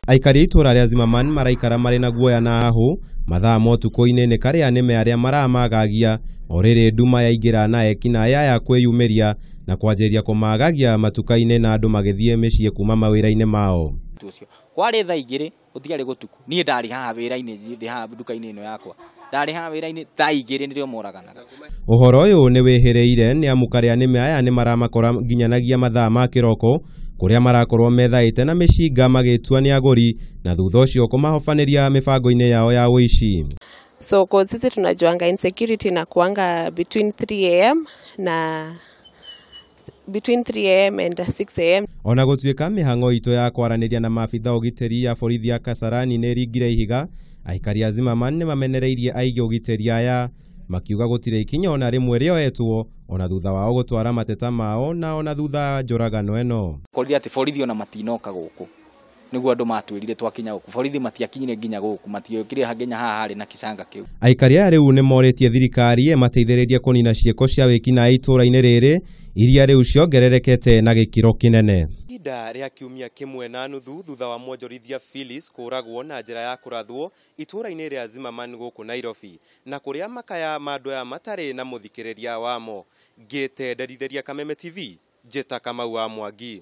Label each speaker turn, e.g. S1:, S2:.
S1: Aikari a itũra rĩa Zimmerman maraikara marĩ na guoya na hahũ mathaa ma ũtukũ-inĩ nĩ karĩa nĩme arĩa maramagagia o rĩrĩ nduma yaingĩra na ekinaĩ aya kwĩyumĩria na kwanjĩrĩria kũmagagia matuka-inĩ na andũ magĩthiĩ mĩciĩ kuma mawĩra-inĩ mao.
S2: Ũcio kwarĩ thaa 2 gũtiarĩ gũtuku, niĩ ndarĩ haha wĩra-inĩ, ndĩ haha nduka-inĩ ĩno yakwa, ndarĩ haha wĩra-inĩ thaa 2 nĩrĩo moraganaga.
S1: Ũhoro ũyũ nĩ wĩhĩrĩire nĩ amu karĩa nĩme aya nĩ maramakora nginyanagia mathaa ma kĩroko kũrĩa marakorwo methaĩte na mĩcinga magĩtua nĩ agũri na thutha ũcio kũmahobanĩria mĩbango-inĩ yao ya ũici.
S3: So kwa sisi tunajuanga insecurity na kuanga between 3 a.m. na between 3 a.m. and 6 a.m.
S1: Ona gũtuĩka mĩhang'o itũ ya kwaranĩria na maabitha ũgitĩri ya borithi ya Kasarani nĩ ĩringire ihiga, aikari a Zimmerman nĩ mamenereirie aigi ũgitĩri aya makiuga gũtirĩ ikinya ona rĩmwe rĩoetwo ona thutha wao gũtwara mateta mao na ona thutha njũragano ĩno.
S2: Korire atĩ borithi ona matinoka gũkũ, nĩguo andũ matwĩrire twakinya gũkũ borithi matiakinyire nginya gũkũ, matiokire nginya haha harĩ na kicanga kĩu.
S1: Aikari aya rĩu nĩ morĩtie thirikari ĩmateithĩrĩrie kũnina ciĩko cia wĩkinaĩ itũra-inĩ rĩrĩ iria rĩu ciongererekete na gĩkĩro kĩnene. Ihinda rĩa kiumia kĩmwe na nuthu thutha wa mwonjorithia Phyllis kũragwo na njĩra ya kũrathwo itũra-inĩ rĩa Zimmerman gũkũ Nairobi na kũrĩa makaya ma andũ aya matarĩ na mũthikĩrĩria wamo. Ngĩte nderithĩria Kameme TV, njĩta Kamau wa Mwangi.